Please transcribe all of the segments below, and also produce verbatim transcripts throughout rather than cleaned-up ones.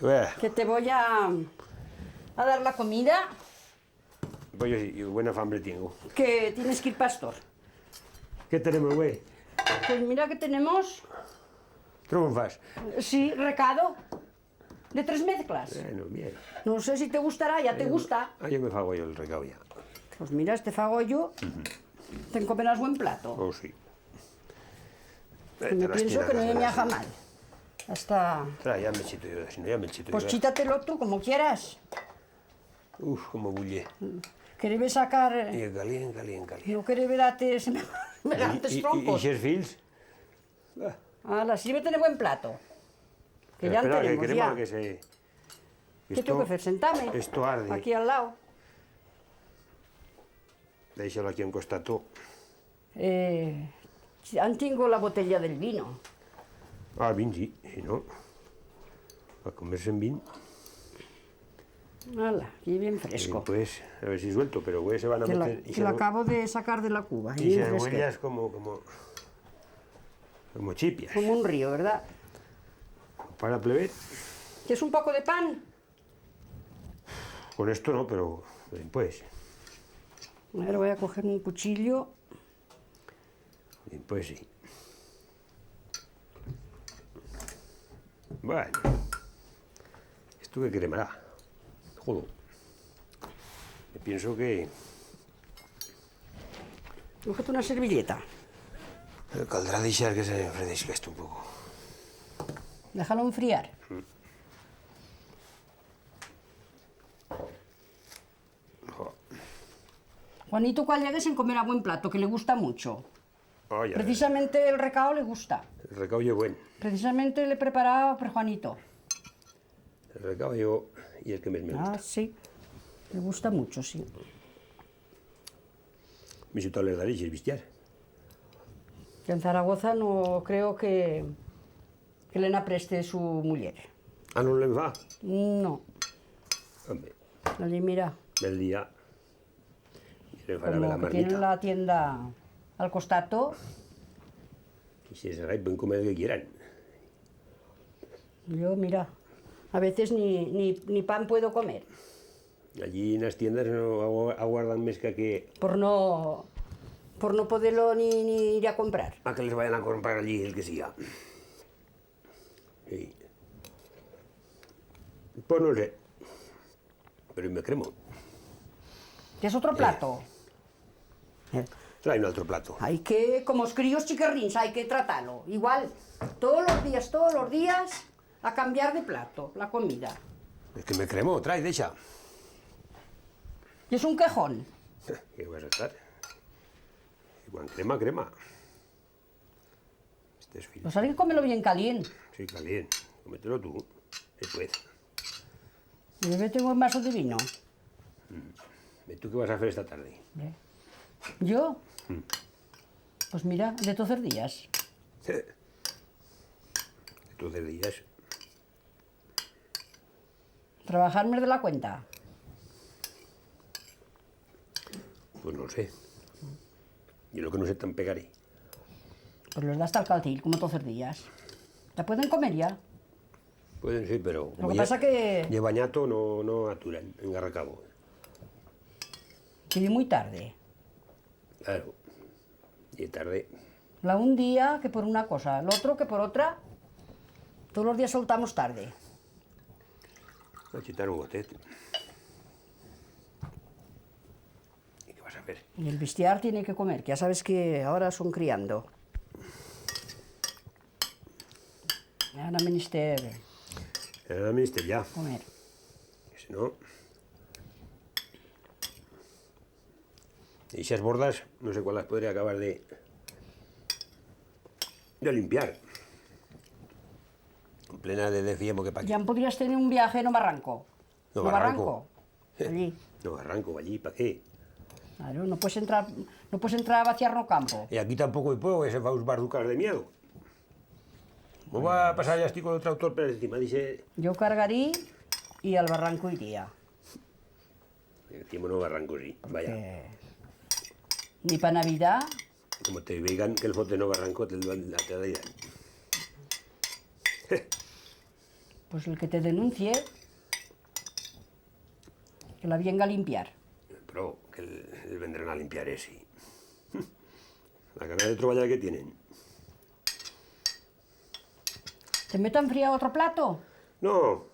Ué. Que te voi a, a dar la comida. Pues yo sí, yo buena fambre tiengo. Que tienes que ir pastor. Qué tenemos, güey? Pues mira que tenemos. Trunfas. Sí, recado. De tres mezclas. Bueno, bien. No sé si te gustará, ya te gusta. Ah, yo me fago yo el recado ya. Pues mira, este fago yo. Te encomerás buen plato. Oh, sí. Eh, me pienso que no me haga mal. Hasta... Tra, ya me chito yo, si no ya me chito yo. Pues chítatelo tú, como quieras. Uf, como bulle. Querebe sacar, eh, y calien, calien, calien. No querebe darte semejantes troncos. Y, y, y xes fils? Ah. Ala, sírvete en buen plato. Que ya en tenemos, ya. Espera, que crema, que se... Qué tengo que fer? Sentame. Esto arde. Aquí al lado. Deixa-lo aquí a un costato. Eh, an tiengo la botella del vino. Ah, vin, sí, si no, pa comer-se en vin. Ala, ye bien fresco. Eh, pues, a ver si suelto, pero güey, se van a meter... Que la, que l'acabo de sacar de la cuba, ye bien fresco. Y se huellas como, como, como chipias. Como un río, ¿verdad? Para pleber. ¿Quieres un poco de pan? Con esto no, pero bien puede ser. Ahora voy a coger un cuchillo. Bien puede ser. Bueno, esto que cremará. Jodo. Me pienso que... Cógete una servilleta. Caldrá deixar que se enfredesca esto un poco. Déjalo enfriar. Mm. Jo. Juanito, cual llegue, se encomerá buen plato, que le gusta mucho. Ai, ai, ai. Precisamente el recao le gusta. El recao ye buen. Precisamente l'he preparau per Juanito. El recao yo, y el que mes me gusta. Ah, sí. Le gusta mucho, sí. Me he chutau les darelles, bistiar. Que en Zaragoza no creo que que le'n apreste su muller. Ah, no le'n fa? No. Hombre. Allí, mira. Bel día. Le'n fará bela marmita. Como que tienen la tienda al costato. Y si se pueden comer el que quieran. Yo, mira, a veces ni, ni, ni pan puedo comer. Allí en las tiendas no agu-, aguardan mesca que... Por no, por no poder-lo ni, ni ir a comprar. A que les vayan a comprar allí el que siga. Sí. Pues no sé. Pero me cremo. ¿Quieres otro plato? Eh. Trai un altro plato. Hay que, como os críos chiquerrins, hay que tratar-lo igual. Todos los días, todos los días, a cambiar de plato, la comida. Es que me cremo, trai, deixa. Y es un quejón. Qué vas a estar. Y cuan crema, crema. Estes fills. Pues hay que comer-lo bien calient. Sí, calient. Cómetelo tú, después. Y bebe-te un buen vaso de vino. Mm. ¿Y tú qué vas a fer esta tarde? Eh. ¿Yo? Mm. Pues mira, de toz es días. De toz es días. Trabajar mes de la cuenta. Pues no sé. Yo lo que no sé, tan pegaré. Pues los da hasta el calcil, como toz es días. La pueden comer ya. Pueden, sí, pero... Lo que pasa que... Ye banyato, no, no aturan, en garracabo. Que ye muy tarde. Claro, ye tarde. La un día que por una cosa, l'otro que por otra, todos los días soltamos tarde. Voy a quitar un gotet. ¿Y qué vas a hacer? Y el bistiar tiene que comer, que ya sabes que ahora son criando. Ahora menister... Ahora menister ya. Comer. Que si no... Ixas bordas, no sé cuál las podré acabar de, de limpiar. Plena de, de fiemo que pa aquí. Ya podrías tener un viaje en o barranco. No barranco. Allí. No barranco, allí, pa qué? Claro, no puedes entrar, no puedes entrar a vaciar no campo. Y aquí tampoco i puedo, que se fa uns barducas de miedo. Vos va a pasar ya, estoy con el tractor per encima, dice. Yo cargarí y al barranco iría. Decimos no barranco, sí, vaya. Que ni pa Navidad. Como te veigan que el fote no barranco, te lo, te lo dirán. Pues el que te denuncie, que la vienga a limpiar. Pero que el, el vendrán a limpiar esi. La gana de treballar que tienen. Te meto a enfriar otro plato? No,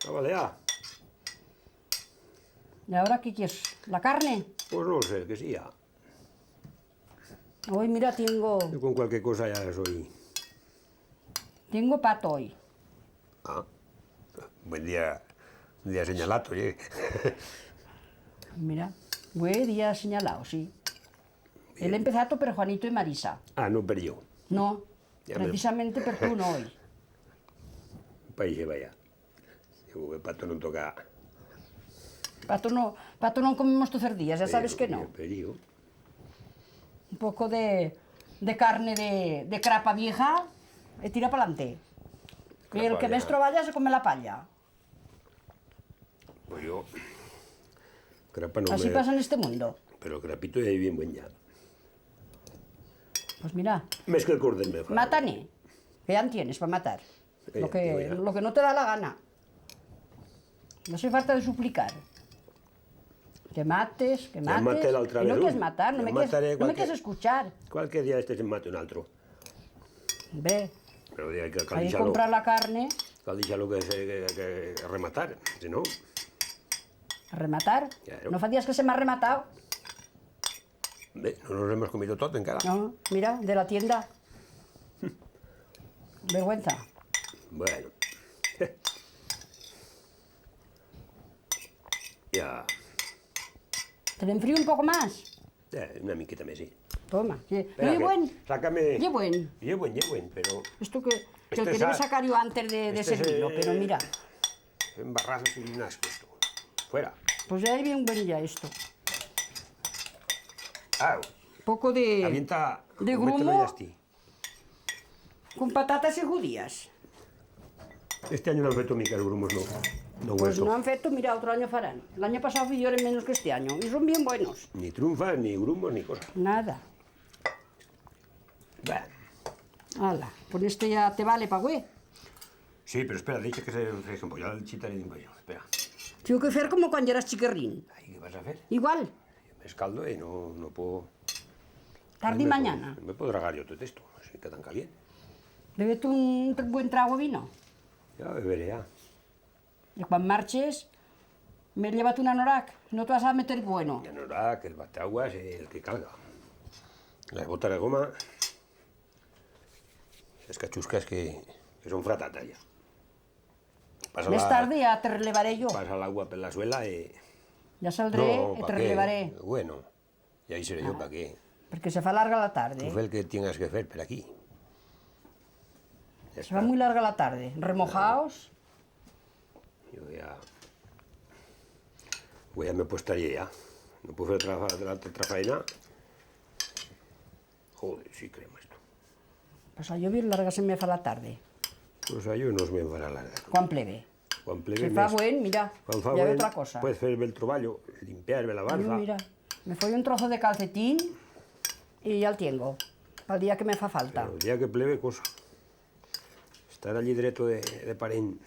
a balear. Y ahora qué quiers? La carne? Pues no sé, que siga. Hoi, mira, tiengo... Yo con cualque cosa ya soi. Tiengo pato hoi. Ah, buen día, un día señalato, ye. Mira, buen día señalao, sí. Bien. El empezá tot per Juanito y Marisa. Ah, no per yo. No, ya me... precisamente per tu no hoi. Paixe, vaya. Digo que pato no toca. Pato no, pato no comemos toz es días, ya sabes que no. Pero, pero... Un poco de, de carne de, de crapa vieja, e tira pa'lante. Crapa vieja. El que mes troballa se come la palla. Pues yo, crapa no... Así me pasa en este mundo. Pero el crapito ya ye bien buen ya. Pues mira. Mes que el cordel me fa. Mátame, que ya en tienes pa matar. Eh, lo que, digo ya, lo que no te da la gana. No hace falta de suplicar. Que mates, que mates. Ya maté l'altra vez un. Y no quieres matar, no me quieres, no me quieres escuchar. Ya mataré cualquier, cualquier día este se mate un altro. Ve. Pero de ahí que cal deixar-lo. Ahí comprar la carne. Cal deixar-lo que se, que, que rematar, si no. ¿Rematar? Claro. No fa días que se m'ha rematau. Ve, no nos hemos comido tot encara. No, mira, de la tienda. Vergüenza. Bueno. Ya. Te l'enfrío un poco más? Eh, una miqueta mes, sí. Toma, que... Espera, no ye que buen. Sácame. Ye buen. Ye buen, ye buen, pero... Esto que, que este quereba sa-, sacar yo antes de, de este servirlo, pero mira. Embarrazo sin asco esto. Fuera. Pues ya ye bien buen ya esto. Au. Poco de, avienta, de grumo. Mételo ya astí. Con patatas y judías. Este anyo no han feto micas grumos, no. No... Pues huerto. No han feto, mira, otro anyo farán. L'anyo pasau fiyeren menos que este anyo. Y son bien buenos. Ni trunfas, ni grumos, ni cosa. Nada. Bah. Ala, con este ya te vale pa hue. Sí, pero espera, deixa que se fresque un poco. Ya el chitaré un poco. Espera. Tiengo que fer como cuan yeras chiquerrín. Ai, qué vas a fer? Igual. Yo m'escaldo y no, no puedo... Tarde y mañana. No me puedo, no me puedo tragar yo tot esto, se queda tan caliente. Bebe-te un tr-, buen trago vino. Ya beberé, ya. Y cuan marches, me lleva-te un anorac, no te vas a meter bueno. El anorac, el bateaguas, el que calga. Las botas de goma, las cachuscas que, que son fratata ya. Mes tarde ya te relevaré yo. Pasa l'agua per la suela e... Ya saldré y te relevaré. No, pa qué? Bueno, ya i seré yo, pa qué? Porque se fa larga la tarde. Tú fe el que tiengas que fer per aquí. Ya está. Se fa muy larga la tarde. Remojaos. Yo ya... Hue ya me puedo estar ya. No puedo fer otra fa-, otra, otra faena. Joder, sí crema esto. Pues a yo bien larga se me fa la tarde. Pues a yo no se me fará larga. Cuan pleve. Cuan pleve... Se fa mes-, buen, mira, cuan fa ya buen, otra cosa. Puedes fer bel troballo, limpiar, bel lavar. Yo, mira, me foi un trozo de calcetín y ya el tiengo, pa'l día que me fa falta. Pero el día que pleve, cosa. Estar allí dreto de, de parent.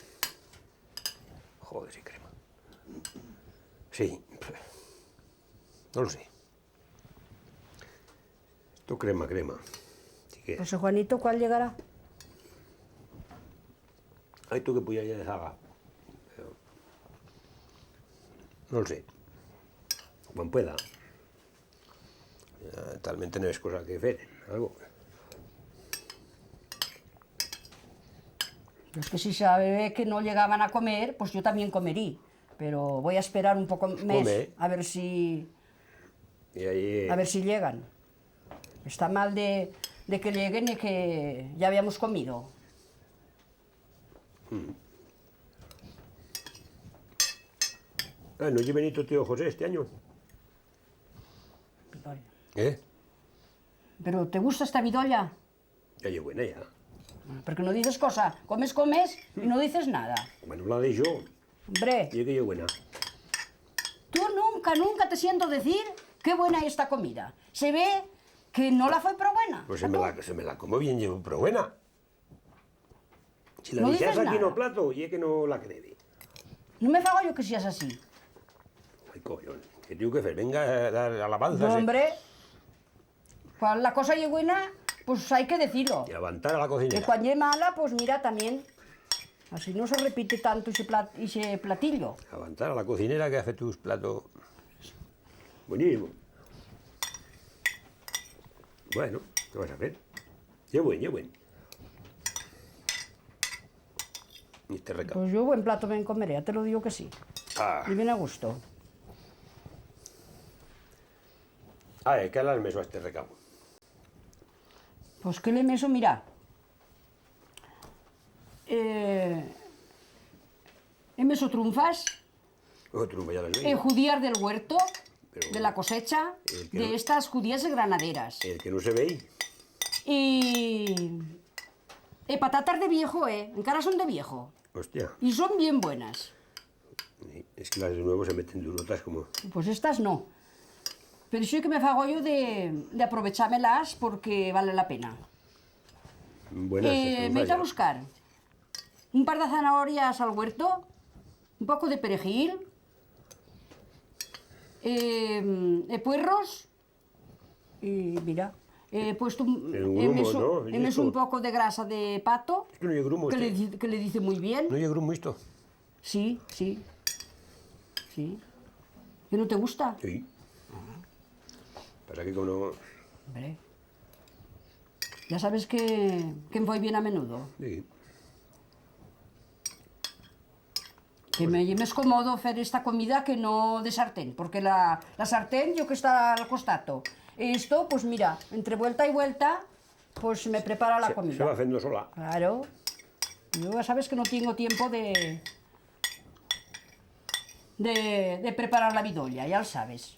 Joder, si crema. Sí. No lo sé. Esto crema, crema. Así que... Pues Juanito, ¿cuál llegará? Ai, tú que puya ya de zaga. Pero no lo sé. Cuan pueda. Ya, talmente no es cosa que fer, algo. Es que si sabe que no llegaban a comer, pues yo también comerí. Pero voi a esperar un poco mes, a ver si, a ver si llegan. Está mal de, de que lleguen y que ya habíamos comido. Ah, no ye veniu tu tío José este anyo? Vidolla. Eh? Pero te gusta esta vidolla? Ya ye buena, ya. Porque no dices cosa. Comes, comes y no dices nada. Home, no la deixo. Hombre. Ye que ye buena. Tú nunca, nunca te siento decir qué buena ye esta comida. Se ve que no la foi pro buena. Pues se me la, se me la como bien, ye pro buena. Si la dixas aquí en o plato, ye que no la crebe. No dices nada. No me fago yo que seas así. Ai, collón, qué tiengo que fer? Venga, a dar alabanzas, eh. No, hombre. Cuan la cosa ye buena, pues hai que decir-lo. Y abantar a la cocinera. Y cuan ye mala, pues mira, tamién. Así no se repite tanto ixe plat-, ixe platillo. Abantar a la cocinera que ha feto un plato buenísimo. Bueno, qué vas a fer? Ye buen, ye buen. Este recau. Pues yo buen plato me'n comeré, ya te lo digo que sí. Ah. Y bien a gusto. Ah, eh, qué l'has meso a este recau? Pues qué l'he meso, mira. Eh, he meso trunfas. Oh, trunfas ya las veo. Eh, judías del huerto, pero de la cosecha, de estas judías de granaderas. El que no se vei. Y, eh, patatas de viejo, eh, encara son de viejo. Hostia. Y son bien buenas. Es que las de nuevo se meten durotas como... Pues estas no. Pero sí que me fago yo de, de aprovechar-me-las porque vale la pena. Buenas, eh, estas me he ido a ya. Buscar un par de zanahorias al huerto, un poco de perejil, eh, eh, puerros, y mira, he puesto un, pero un he grumo, meso, ¿no? He meso un poco de grasa de pato, es que no ye grumo, que le este. Di-, que le dice muy bien. No ye grumo esto. Sí, sí. Sí. ¿Que no te gusta? Sí. Ah. Pasa que como no... Hombre. Ya sabes que, que em fai bien a menudo. Sí. Que me ye mes comodo fer esta comida que no de sartén, porque la, la sartén yo que está al costato. Esto, pues mira, entre vuelta y vuelta, pues me prepara la comida. Se, se va fendo sola. Claro. Yo ya sabes que no tiengo tiempo de, de, de preparar la vidolla, ya lo sabes.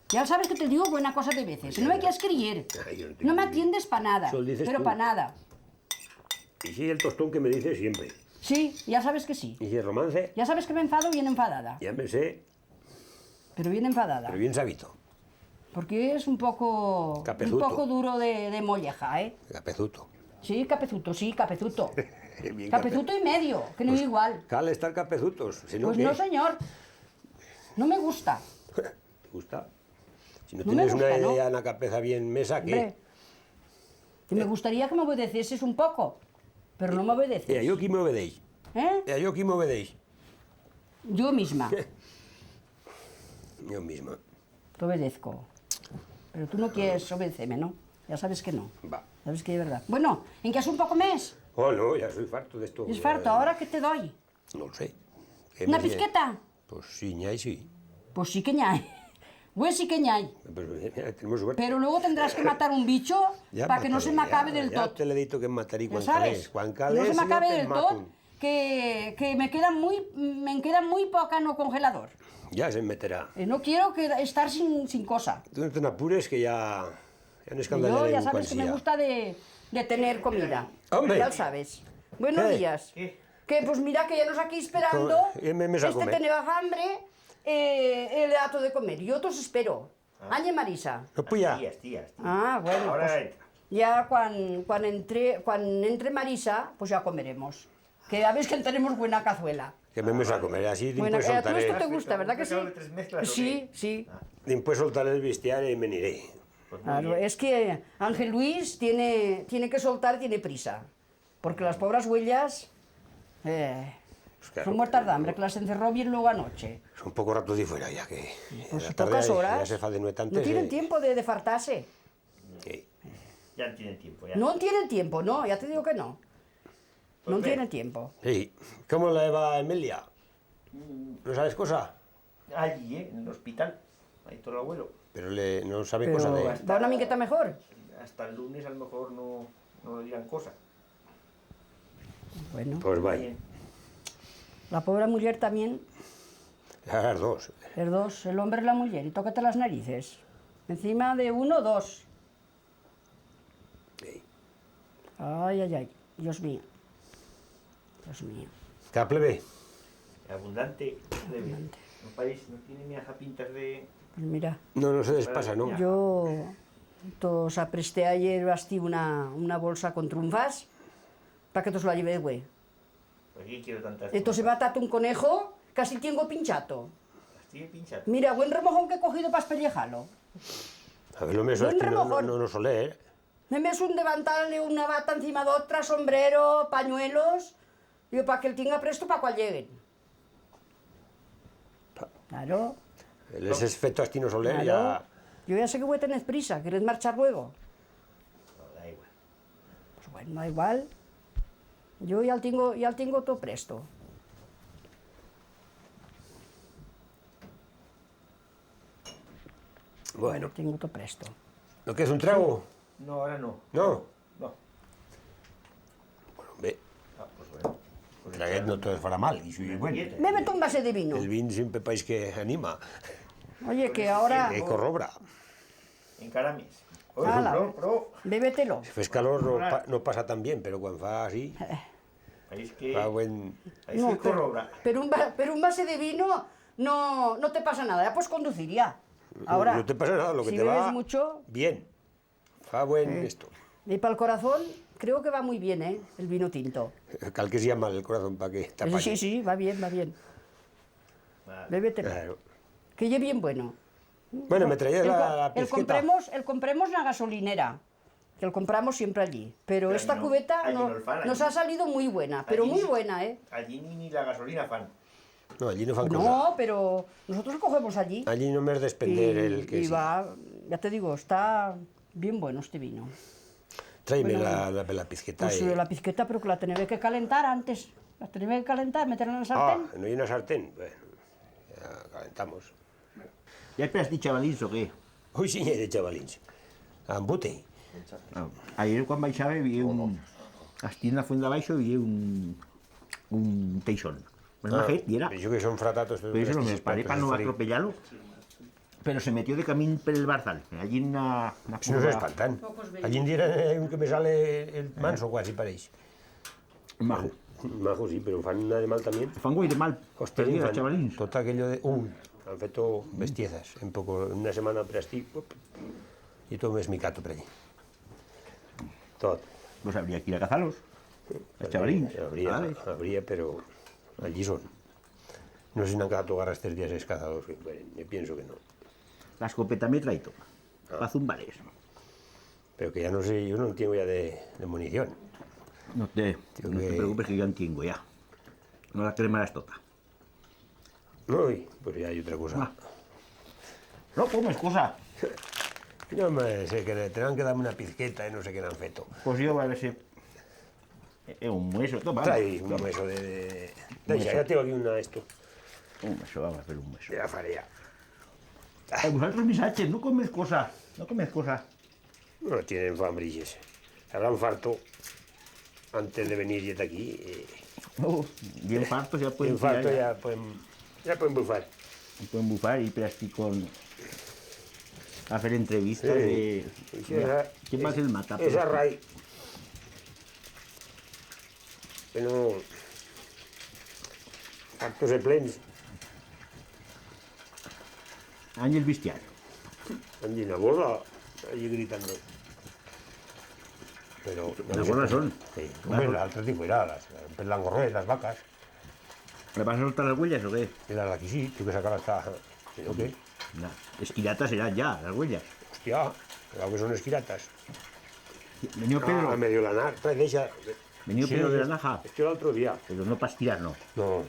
Ya sabes que te digo buena cosa de veces. Pues no me quieres creyer. Ay, yo no te... No me atiendes pa nada, pero pa nada. Y si el tostón que me dices siempre. Sí, ya sabes que sí. Y si el romance. Ya sabes que me enfado bien enfadada. Ya me sé. Pero bien enfadada. Pero bien sabito. Porque es un poco, un poco duro de, de molleja, ¿eh? Capezuto. Sí, capezuto, sí, capezuto. Bien capezuto y medio, que no es igual. Pues cal estar capezutos, si no... Pues no, señor. No me gusta. ¿Te gusta? Si no tienes una idea en la cabeza bien mesa, ¿qué? Hombre, que me gustaría que m'obedeces un poco, pero no m'obedeces. Eh, yo qui m'obedeix? Eh? Eh, yo qui m'obedeix? Yo misma. Yo misma. T'obedezco. Pero tú no quieres obedecer-me, ¿no? Ya sabes que no. Va. Sabes que es verdad. Bueno, en qué has un poco mes? Oh, no, ya soy farto de esto. ¿Es farto? ¿Ahora qué te doy? No lo sé. ¿Una pizqueta? Pues sí, n'hai, sí. Pues sí que n'hai. Güei, sí que n'hai. Pues, eh, tenemos suerte. Pero luego tendrás que matar un bicho pa que no se m'acabe del tot. Ya, ya, ya te l'he dito que matarí cuan calés. Ya sabes. Cuan calés, si no te mato. No se m'acabe del tot, que, que me queda muy, me'n queda muy poca en o congelador. Ya se meterá. Eh, no quiero que, estar sin, sin cosa. Tú no te n'apures, que ya, ya n'escandallaréme cuan siga. Yo ya sabes que me gusta de, de tener comida. Hombre. Ya lo sabes. Buenos días. Eh. Que, pues mira, que ya nos aquí esperando. Co-, eh, me, me sa comer. Este teneba hambre, eh, el dato de comer. Yo tos espero. Ah. Añe Marisa. No puya. Astías, astías, astías. Ah, bueno, pues ya cuan, cuan entre, cuan entre Marisa, pues ya comeremos. Que ya ves que tenemos buena cazuela. Que me, me sa comer, así dimpués soltaré. Bueno, que a tu esto te gusta, ¿verdad que sí? Sí, sí. Dimpués soltaré el bestiar y me n'iré. Pues muy bien. Claro, es que Ángel Luis tiene, tiene que soltar, tiene prisa. Porque las pobras uellas, eh, son muertas d'hambre, que las encerró bien luego anoche. Pues claro, son poco rato de fuera ya que... Pues si pocas horas, ya se fa de nuet antes, no tienen tiempo de, de fartar-se. Sí. Ya no tienen tiempo, ya. No tienen tiempo, no, ya te digo que no. No tienen tiempo. Sí. ¿Cómo la heba Emelia? ¿No sabes cosa? Allí, eh, en el hospital. Ahí todo el abuelo. Pero le, no sabe cosa de... Pero va una miqueta mejor. Hasta el lunes a lo mejor no, no le dirán cosa. Bueno. Pues vaya. Bien. La pobra muller también. Ya las dos. Los dos, el hombre y la muller, y tócate las narices. Encima de uno, dos. Ei. Ai, ai, ai, Dios mío. Dios mío. Qué pleve. Abundante, pleve. Abundante. No pareix, no tiene ni aja pintas de... Pues mira. No, no se despasa, no. Yo tos apresté ayer, bastí una, una bolsa con trunfas. Pa que tos la lleveu, güe. Pues, ¿qué quiero tantas cosas? Esto se va tato un conejo, casi tiengo pinchato. Así pinchato. Mira, buen remojón que he cogido pa espellejar-lo. A ver, lo meso. Buen remojón. Aquí no, no, no soler, eh. Me meso un devantal, una bata encima d'otra, sombrero, panyuelos, digo, pa que el tienga presto pa cuan lleguen. Claro. Les es feto astí no soler, claro. Ya. Yo ya sé que voi tener prisa, queretz marchar luego. No, da igual. Pues bueno, da igual. Yo ya el tiengo, ya el tiengo todo presto. Bueno. Tiengo todo presto. ¿No quieres un trago? No, ahora no. ¿No? No. Bueno, ve. Ah, pues bueno. Traguet no te fará mal, y si, bueno. Bebe-te un vaso de vino. El vin siempre paix que anima. Oye, que ahora... Eh, corrobra. Encara mes. Ala, pro, pro. Bébetelo. Si fes calor no pa-, no pasa tan bien, pero cuan fa así, eh, fa buen... No, pero, pero un va-, pero un vaso de vino no, no te pasa nada, ya puedes conducir ya. Ahora, no te pasa nada, lo que te va bien. Fa buen esto. Y pa'l corazón creo que va muy bien, eh, el vino tinto. Cal que siga mal el corazón pa que t'apañe. Sí, sí, va bien, va bien. Bébetelo. Claro. Que ye bien bueno. Bueno, me traías la, la pizqueta. El compremos, el compremos en la gasolinera, que el compramos siempre allí. Pero esta cubeta nos ha salido muy buena, pero muy buena, eh. Allí ni, ni la gasolina fan. No, allí no fan cosa. No, pero nosotros cogemos allí. Allí no me has d'espender el que... Y va, ya te digo, está bien bueno este vino. Tráeme la, la, la pizqueta. Pues, eh, la pizqueta, pero que la tenemos que calentar antes. La tenemos que calentar, meterla en la sartén. Ah, no hay una sartén. Bueno, ya calentamos. Ya esperaste, chavalins, o qué? Hui sí, de chavalins. Ambute. Ah, ayer cuan baixaba vi un, astí en la fuenda baixo, vi un, un teixón. Pues majet, yera. Pero yo que son fratatos, pero eso no me paré pa no atropellar-lo. Pero se metió de camín per el barzal. Allí en una, una curva. Si no s'espantan. Allí en diera, eh, un que me sale el manso, cuasi pareix. Majo. Majo, sí, pero fan una de mal también. Fan güei de mal. Hostia, perdí, fan chavalins. Tot aquello de, uh, han feto bestiezas. En poco, en una semana per astí, up, y todo esmicato per allí. Tot. Pues habría que ir a cazalos. Los chavalins. Habría, habría, pero allí son. No sé si n'han quedado togarras tres días es cazadors, que, bueno, yo pienso que no. La escopeta me he traito. Ah. Pa zumbar eso. Pero que ya no sé, yo no tiengo ya de, de munición. No te, no te preocupes que yo no tiengo ya. No la cremarás tota. No, ui, pues ya hay otra cosa. Ah. No comes cosa. No, me, sé que le, tenían que darme una pizqueta y no sé qué n'han feto. Pues yo a ver si, eh, un hueso, toma. Trae un hueso de, de, de, ya tengo aquí una, esto. Un hueso, vamos a hacer un hueso. De la farea. Eh, vosotros, mis haches, no comes cosa, no comes cosa. No tienen fambrilles. Habrán farto antes de venir ya aquí, eh. Oh, bien farto ya pueden tirar ya. Bien farto ya pueden, ya pueden bufar. Pueden bufar y per astí con, hacer entrevistas de, mira, ¿quién más el mata? Esa raíz. Que no, fartos y plens. Allí el bestial. Allí en la borda, allí gritando. Pero... En la borda son. Sí. Hombre, las otras de fuera, las, per l'angorrés, las vacas. ¿Le vas a soltar las huellas o qué? Y las d'aquí sí, tengo que sacar hasta, si no, ¿qué? Na, esquiratas serán ya, las huellas. Hostia, cuidado que son esquiratas. Venió Pedro. A medio lanar, trae, deixa. Venió Pedro de la Naja. Esto era otro día. Pero no pa estirar, no. No.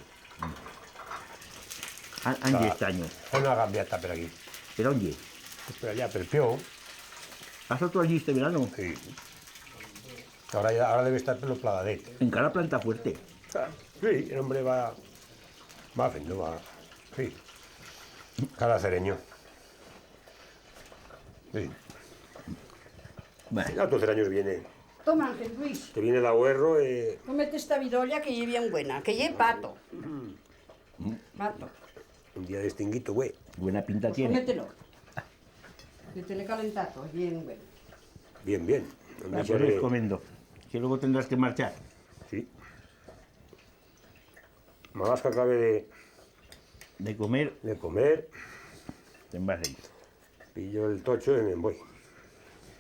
An-, an ye este anyo. Fa una gambiata per aquí. Per on ye? Pues per allá, per Pio. Has otro allí este verano? Sí. Ahora ya, ahora debe estar per lo pladadet. Encara planta fuerte. Sí, el hombre va, va fendo, va. Sí. Cada cereño. Sí. Bueno. Ya otro cereño viene. Toma, Ángel Luis. Que viene de Agüerro, eh. Cómete esta virolla que ye bien buena, que ye pato. Pato. Un día de estinguito, güey. Buena pinta tiene. Pues cómetelo. Que tiene calentato, bien bueno. Bien, bien. Ah, pues ves comiendo, que luego tendrás que marchar. Sí. Más que acabe de... De comer. De comer. Te'n vas a ir. Pillo el tocho y me'n voi.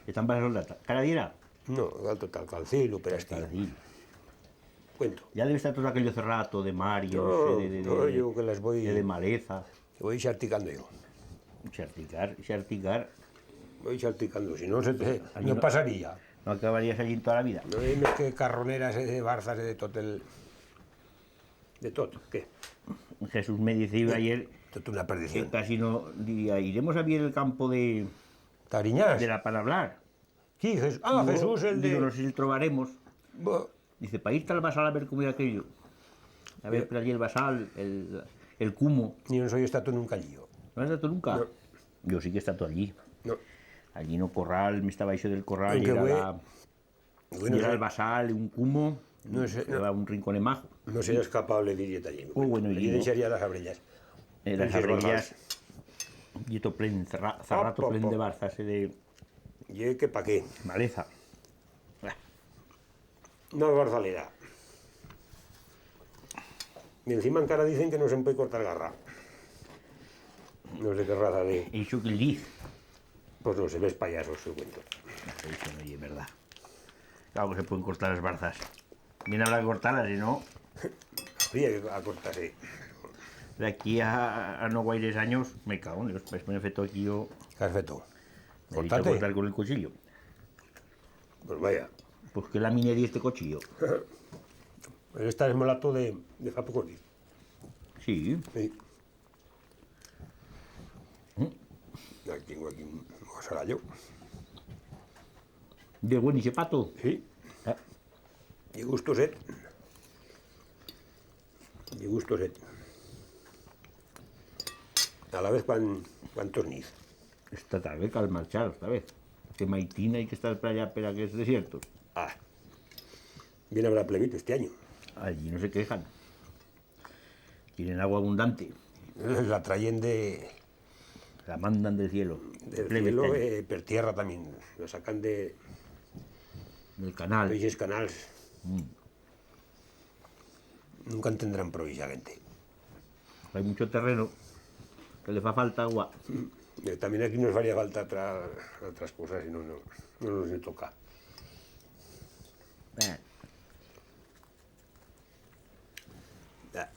Y te'n vas a soldar. Cada día? No, al total, calcilo, per astí. Calcil. Cuento. Ya debe estar todo aquello cerrato de marios, no, eh, de, de, no, de, yo que las voy, de, de maleza. Voy xarticando yo. Xarticar, xarticar. Voy xarticando, si no se te, no pasaría. No acabarías allí en toda la vida. No hay más que carroneras, eh, de barzas, eh, de tot el, de tot, ¿qué? Jesús me dice ayer que casi no, diría, iremos a ver el campo de, Tariñas, de la Parablar. Qui? Jes-, ah, Jesús, el de... Digo, no sé si el trobaremos. Bo- Dice, pa ir tal basal a ver cómo era aquello. A ver, per allí el basal, el, el cumo. Yo no soy estato nunca allí, yo. ¿No has estado nunca? No. Yo sí que he estado allí. No. Allí en o corral, me estaba eso del corral, y era la, y era el basal, un cumo, no sé, no. Era un rincón majo. No serás capable de ir allí. Oh, bueno, allí no. Deixaría las abrellas. Eh, las abrellas, y todo plen, zarra-, zarrato plen de barzas, eh, de... Ye que pa qué. Maleza. Bah. Una barzalera. Y encima encara dicen que no se puede cortar garra. No sé qué raza de... Ixo que el diz. Pues no sé, ves payasos, te cuento. Ixo no ye verdad. Claro que se pueden cortar las barzas. Bien habrá que cortarlas, si no... Habría que acortar, sí. De aquí a, a no guaires anyos, me cago en Dios, pues me he feto aquí yo... ¿Qué has feto? Me he dicho cortar con el cuchillo. Pues vaya. Pues que la minería este cuchillo. Esta es molato de, de fa poco días. Sí. Sí. Mm. Aquí tengo aquí un, un sarallo. De buen y pato. Sí. Ah. Y gustoset. Y gustoset. A la vez cuan, cuantos niz. Esta tarde cal marchar, esta vez. Que maitina hay que estar per allá, per aquellos desiertos. Ah. Bien habrá plevito este año. Allí no se quejan. Tienen agua abundante. La trayen de... La mandan del cielo. Del cielo, eh, per tierra también. La sacan de... Del canal. D'ixes canals. Mm. Nunca en tendrán prou ixa gente. Hay mucho terreno que le fa falta agua. Eh, también aquí nos faría falta otra, otras cosas y no, no, no nos toca. Eh. Ya.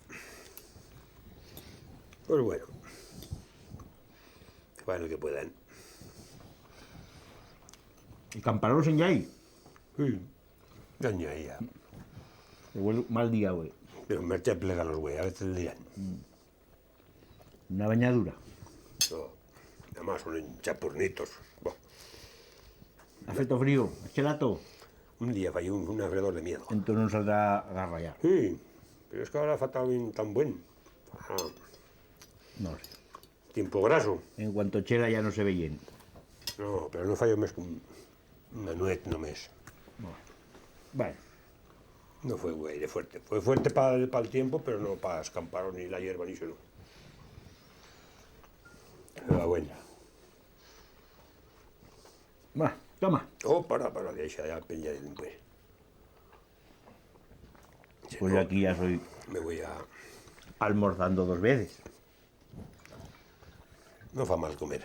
Pues bueno. Que fagan lo que puedan. Y camparones en ya hay. Sí. Ya n'i hai, ya. Igual mal día, güey. Pero merche plega los güey, a veces dirán. Mm. Una bañadura. No. Además son chapurnitos. Bo. Ha feto frío, ha chelato. Un día falló un, un afredor de miedo. Entón no saldrá garra ya. Sí, pero es que ahora fa tan, tan buen. Ah. No sé. Tiempo graso. En cuanto chela ya no se veyen. No, pero no falló mes que un, una nuet només. Bueno. Vale. No fue aire fuerte. Fue fuerte pa, pa'l tiempo, pero no pa escampar ni la hierba ni eso, no. Pero bueno. Va, toma. Oh, para, para, deixa ya, penya de pues. Pues yo aquí ya soy... Me voy a... Almorzando dos veces. No fa mal comer.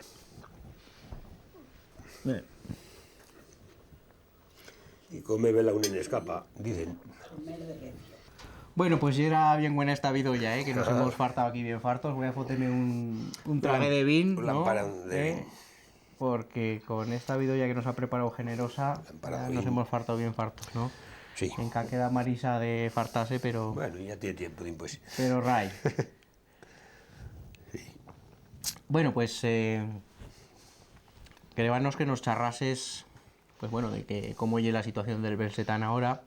Eh. Y come vela un en escapa, dicen. Bueno, pues yera bien buena esta vidolla, eh, que nos hemos fartau aquí bien fartos. Voy a foter-me un, un trague de vin, ¿no? Un lampara de vin. Eh, porque con esta vidolla que nos ha preparau Generosa, ya nos hemos fartau bien fartos, ¿no? Sí. Encara queda Marisa de fartar-se, pero... Bueno, ya tiene tiempo, pues. Pero rai. Sí. Bueno, pues, eh, querebanos que nos charrases, pues bueno, de que, cómo ye la situación del belsetán ahora,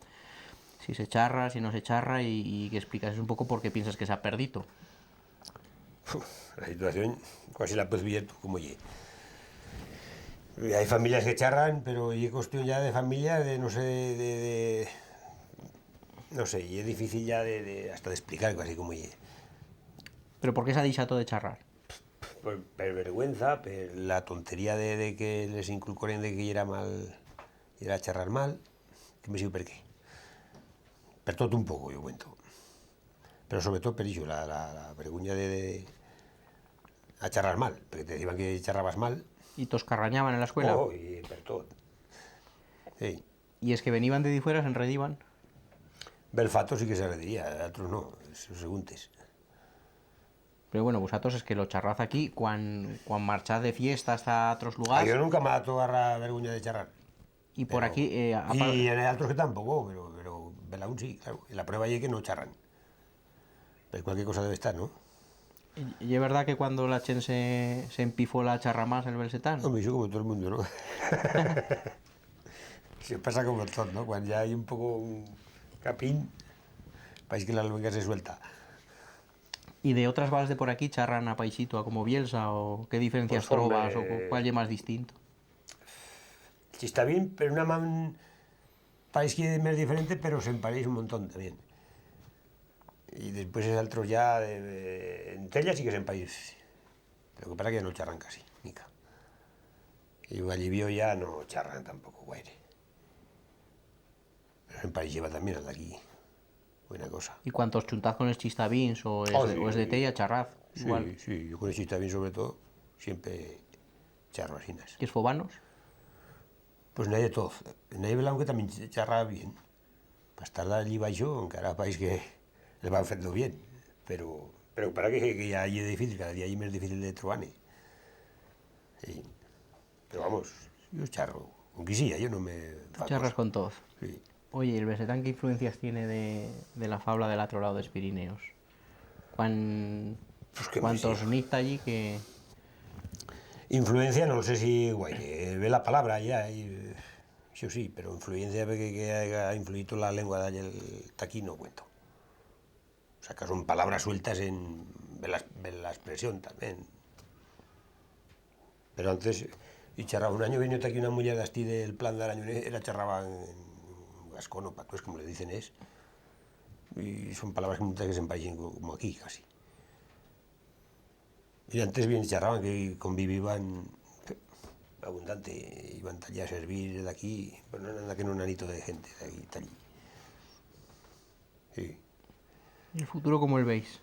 si se charra, si no se charra, y, y que explicases un poco por qué piensas que s'ha perdito. Uf, la situación, cuasi la puedes vier tú, cómo ye. Hai familias que charran, pero ye cuestión ya de familia, de no sé, de, de, no sé, ye difícil ya de, de, hasta d'explicar cuasi cómo ye. Pero por qué s'ha deixato de charrar? Per, per vergüenza, per la tontería de, de que les inculcoren de que yera mal, yera charrar mal, que me sigo per qué. Per tot un poco, yo cuento. Pero sobre tot per ixo, la, la, la vergüenza de, de a charrar mal, porque te deciban que charrabas mal. Y tos carranyaban en la escuela? Oh, y per tot. Sí. Y es que veniban de difuera, s'enrediban? Belfato sí que se rediría, atros no, esos seguntes. Pero bueno, vosatros es que lo charraz aquí, cuan, cuan marchaz de fiesta hasta atros lugars. A yo nunca m'ha dato garra vergonya de charrar. Y por aquí, eh, a par- Y en altros que tampoco, pero, pero belaún sí, claro. Y la prueba ye que no charran. Pero cualquier cosa debe estar, no? Y, y ye verdad que cuando la chent se, se empifola charra más el belsetán. Hombre, eso como todo el mundo, no? Se pasa como todo, no? Cuan ya hai un poco un capín, paix que la luenga se suelta. Y de otras vals de por aquí charran a paixito, a como Bielsa, o qué diferencias trobas, o cu-, cuál ye más distinto? Pues, hombre, el chistabín, per una man, paix que ye mes diferente, pero se'n pareix un montón tamién. Y después es altros ya, eh, en Tella sí que se'n pareix. Lo que pasa que ya no charran casi, mica. Y Vallivió ya no charran tampoco, guaire. Pero se'n pareixiba tamién al d'aquí. Buena cosa. Y cuan tos chuntaz con es chistabins o es, o es de Tella, charraz, igual. Sí, sí, yo con es chistabins sobre todo, siempre charro asinas. Y es fobanos? Pues n'hai de todo. N'hai belaún que tamién ch-, charra bien. Pa estar allí baixo, encara paix que le van fendo bien. Pero, pero para que, que ya ye difícil, cada día ye mes difícil de trobar-ne. Sí. Pero vamos, yo charro, con qui siga, yo no me fa cosa. Charras con toz. Sí. Oye, ¿el belsetán qué influencias tiene de, de la fabla del atro lau d'es Pirineos? Cuan, pues que cuan tos niz ta allí que... Influencia, no sé si, guaire, eh, ve la palabra ya, y, eh, eso sí, pero influencia ve que, que haiga influito la lengua d'allí, ta aquí no cuento. O sea, que son palabras sueltas en, en la, en la expresión también. Pero antes, y charraba, un anyo vino ta aquí una muller d'astí del Plan d'Aranyuneso, era charraba en, en gascón o patués, como le dicen es, y son palabras que muitas que se'n pareixen co-, como aquí, casi. Y antes bien charraban, que conviviban abundante, iban ta allí a servir d'aquí, pero no, anda que no un anito de gente d'aquí, ta allí. Sí. ¿Y el futuro cómo el veis?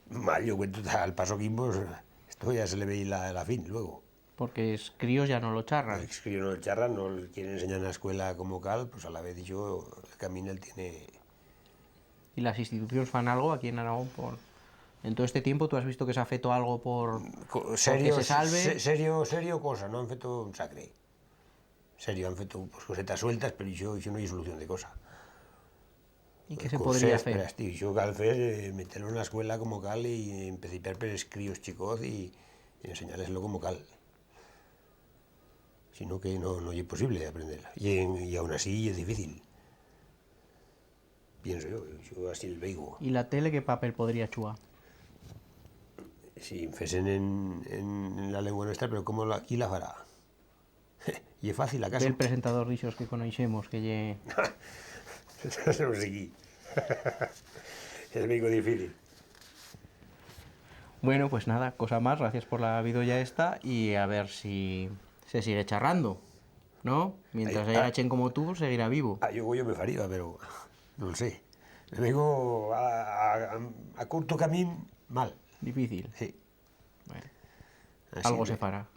Mal, yo cuento, al paso que imos, esto ya se le vei la, la fin, luego. Porque es críos ya no lo charran. Es críos no lo charran, no le quieren ensenyar en la escuela como cal, pues a la vez yo el camino el tiene. ¿Y las institucions fan algo aquí en Aragón por, en todo este tiempo, tú has visto que s'ha feto algo por, por que se salve? Serio, se-, serio, serio cosa, no han feto un sacre. Serio, han feto, pues, cosetas sueltas, pero ixo, ixo no ye solución de cosa. Y qué se podría fer? Pues, eh, espera, esti, ixo cal fer, eh, meter-lo en la escuela como cal y empecipiar per es críos chicoz y, y ensenyar-les-lo como cal. Sino que no, no ye posible aprender. Y en, y aun así ye difícil. Pienso yo, yo así el veigo. Y la tele qué papel podría chugar? Si fesen en, en, en la lengua nuestra, pero cómo la, qui la fará? Ye fácil, acaso? El presentador d'ixos que conoixemos, que ye... No sé qui. Es veigo difícil. Bueno, pues nada, cosa más, gracias por la vidolla esta y a ver si se sigue charrando, ¿no? Mientras haya chent como tú, seguirá vivo. A yo, yo me fariba, pero no lo sé. Me veigo a, a, a curto camín, mal. Difícil. Sí. Bueno. Así algo se fará.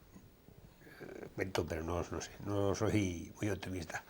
Cuento, pero no, no sé, no soy muy optimista.